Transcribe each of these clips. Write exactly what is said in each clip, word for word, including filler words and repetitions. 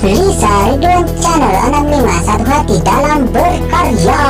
Lisa Ridwan Channel enam lima, satu hati dalam berkarya.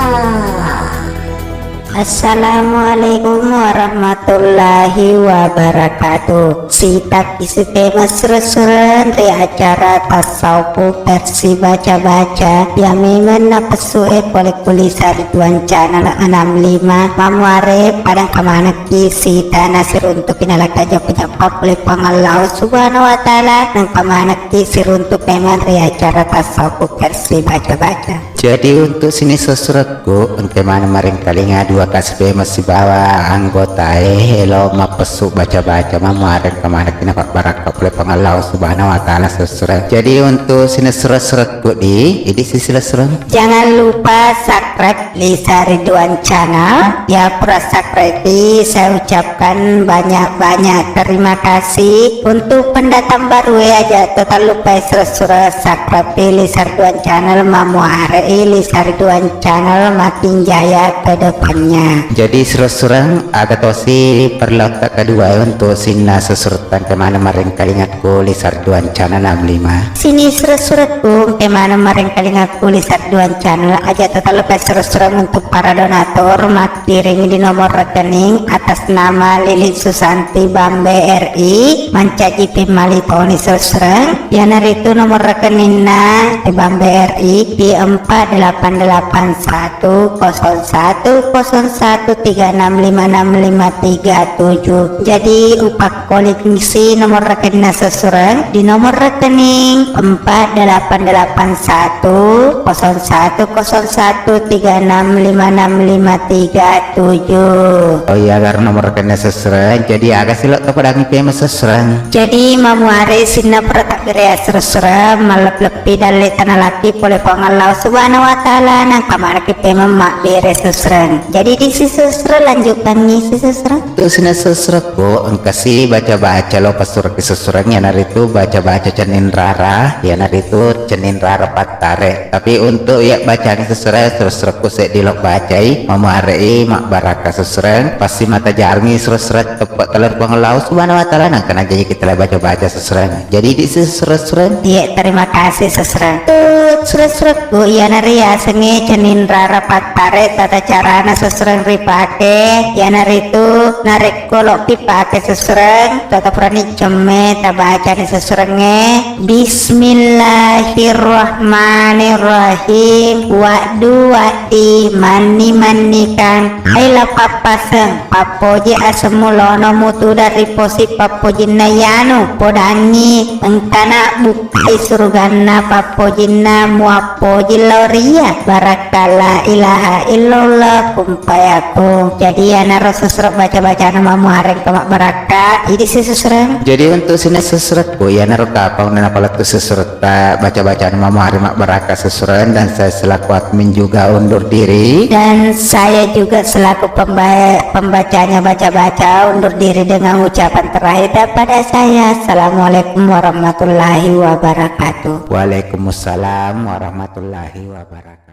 Assalamualaikum warahmatullahi wabarakatuh. Sitak isi tema sureng-sureng ri acara tasawuf versi baca-baca. Iya memeng napessu e pole ku Lisa Ridwan Channel enam lima. Mamuare padang kamanekki sita nasiruntuki nalaka jappa-jappa pole Puang Allah Subhanahu wa Ta'ala, nangka manekki siruntu memeng ri acara tasawuf versi baca-baca. Jadi untuk sining sureng-surengku, engka maneng marengkalinga dua kasih pemeng sibawa anggotae elo mappessu baca-baca, mamuareng kamanekki napabbarakka pole Puang Allah Subhanahu wa Ta'ala sureng-sureng. Jadi untuk sining sureng-surengku di, idi sisi sureng. Jangan lupa subscribe Lisa Ridwan Channel. Ya, pura subscribe, saya ucapkan banyak-banyak terima kasih. Untuk pendatang baru ya, aja total lupa sureng-sureng subscribe Lisa Ridwan Channel, mamuare Lisa Ridwan Channel makin jaya ke depannya. Jadi sureng-sureng, aga tosi perlatta kedua untuk sining sureng-sureng, engka maneng marengkalinga ku Lisa Ridwan Channel enam lima. Sining sureng-surengku, engka maneng marengkalinga ku Lisa Ridwan Channel, aja total lupa sureng-sureng untuk para donatur, makkiring di nomor rekening atas nama Lili Susanti Bambe R I, mancaji pin malitoni sureng-sureng, iyanaritu nomor rekeningna Bambe R I di empat delapan delapan satu kosong satu kosong satu tiga enam lima enam lima tiga tujuh. Jadi upak Koleksi nomor rekening sureng-sureng di nomor rekening empat delapan delapan satu kosong satu kosong satu tiga enam lima enam lima tiga tujuh. Oh iya, agar nomor rekening sureng-sureng. Jadi aga silo to padangi pemeng sureng-sureng. Jadi mamuare sining pura takbere sureng-sureng, mallep-leppi dalle tanalaki pole Puang Allah Subhanahu wa Ta'ala, nangka manekki pemeng mabbere sureng-sureng. Jadi di sisi sureng-sureng, lanjutkangi sisi sureng-sureng. Untuk sining sureng-surengku, engkasi baca-baca lo passuraki sureng-sureng, iyanaritu baca-baca cenning rara, iyanaritu cenning rara pattare. Tapi untuk iya bacani sureng-sureng, sureng-surengku seddi lo bacai, mamuarei mabbarakka sureng-sureng, pasti mata jarungi sureng-sureng, teppe' tala ri Puang Allah Subhanahu wa Ta'ala, nangka najaji kita baca-baca sureng-sureng. Jadi di sureng-sureng. Iya, terima kasih sureng-sureng. Tut, sureng-surengku, iyana riasengnge cenning rara pattare, tata carana sureng-sureng ripake, iyanaritu narekko loki pake sureng-sureng, tata purani cemme tabacani sureng-surengnge, Bismillahirrahmanirrahim. Waddu waddi manni mannikang, aila pappaseng. Pappoji asemmu lono mutudang ri posi pappojinna iyanu, podangngi engkana bukkai suruganna pappojinna muappoji lao ri iya. Barakka la ilaha illallah kun fayakun. Jadi iyanaro sureng-sureng baca-bacana mamuareng ka mabbarakka. Idi si sureng-sureng. Jadi untuk sining sureng-surengku, iyanaro kapang napalettu sureng-sureng ta baca-bacana mamuareng mabbarakka sureng-sureng, dan saya selaku admin juga undur diri. Dan saya juga selaku pemba-, pembacanya baca-baca undur diri dengan ucapan terakhir daripada saya. Assalamualaikum warahmatullahi wabarakatuh. Waalaikumsalam warahmatullahi wabarakatuh.